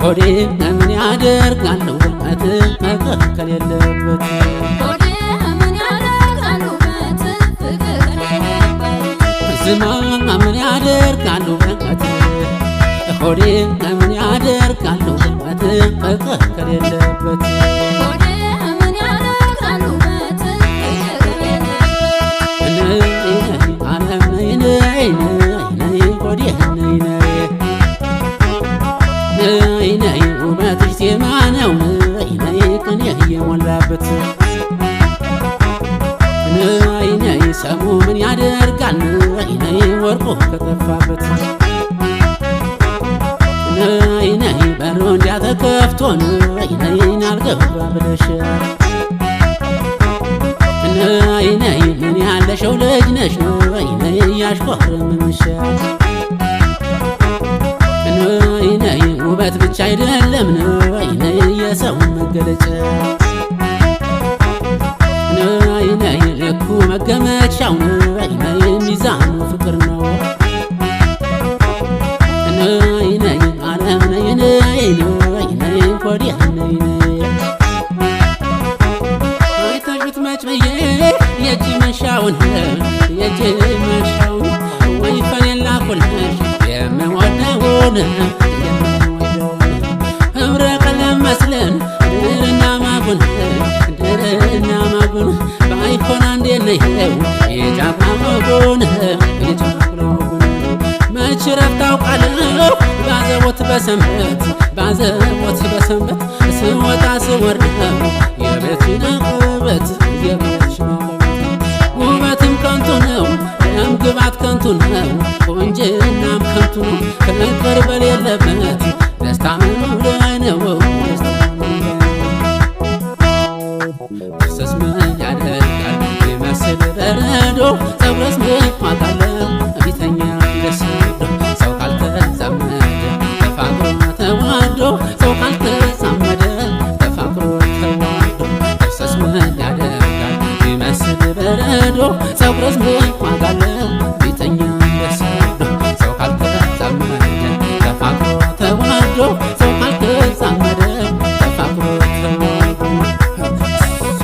ሆዴ ምን ያደርጋል ውበት ፍቅር ከሌለበት? ሆዴ ምን ያደርጋል ውበት ፍቅር ከሌለበት? ዝማ ምን ያደርጋል ውበት፣ ሆዴ ምን ያደርጋል ውበት ፍቅር ከሌለበት? ሆዴ ምን ያደርጋል ውበት ፍቅር ከሌለበት? ነይ ነይ ዓለም ነይ ነይ ነይ ነይ ሆዴ ነይ ነይ ነይ ነይ፣ ውበትሽ ዜማ ነው ነይ ነይ ቅኔ የሞላበት። ነይ ነይ ሰሙ ምን ያደርጋል ነይ ነይ ወርቁ ከጠፋበት። ነይ ነይ በሩ እንዲያ ተከፍቶ ነይ ነይ አልገባ ብለሽ፣ ነይ ነይ ምን ያለሽው ልጅ ነሽ ነይ ነይ ያሽኮረምምሽ። ነይ ነይ ውበት ብቻ አይደለም ነይ ነይ የሰው መገለጫ፣ ነይ ነይ ልኩ መገመቻው ነይ ነይ ሚዛኑ ፍቅር ነው። ነይ ነይ ዓለም ነይ ነይ ነይ ነይ ወዲያ ነይ ነይ። አይተሽ ብትመጭ ብዬ የእጅ መንሻውን፣ የእጅ መንሻውን ወይ ፈኔን ላኩልሽ የምወደውን፣ የምወደውን ህብረ ቀለም መስለን ድርና ማጉን፣ ድርና ማጉን ባይሆን አንዴ ነይው የጫጉላ ወጉን፣ የጫጉላ ወጉን። መች ረፍት አውቃለሁ ባዘቦት በሰንበት፣ ባዘቦት በሰንበት ስወጣ ስወርደው የቤትሽን ውበት፣ የቤትሽን ውበት። ውበትም ከንቱ ነው፣ ደም ግባት ከንቱ ነው፣ ቁንጅናም ከንቱ ነው፣ ፍቅር በሌለበት ደስታ ምኑ ላይ ነው? ደስታ ምኑ ላይ ነው? ጥርስስ ምን ያደርጋል ይመስል በረዶ፣ ፀጉርስ ምን ዋጋ አለው ቢተኛ ደሰዶ? ሰው ካልተዛመደ ተፋቅሮ ተዋዶ፣ ሰው ካልተዛመደ ተፋቅሮ ተዋዶ። ጥርስስ ምን ያደርጋል ይመስል በረዶ፣ ፀጉርስ ምን ዋጋ አለው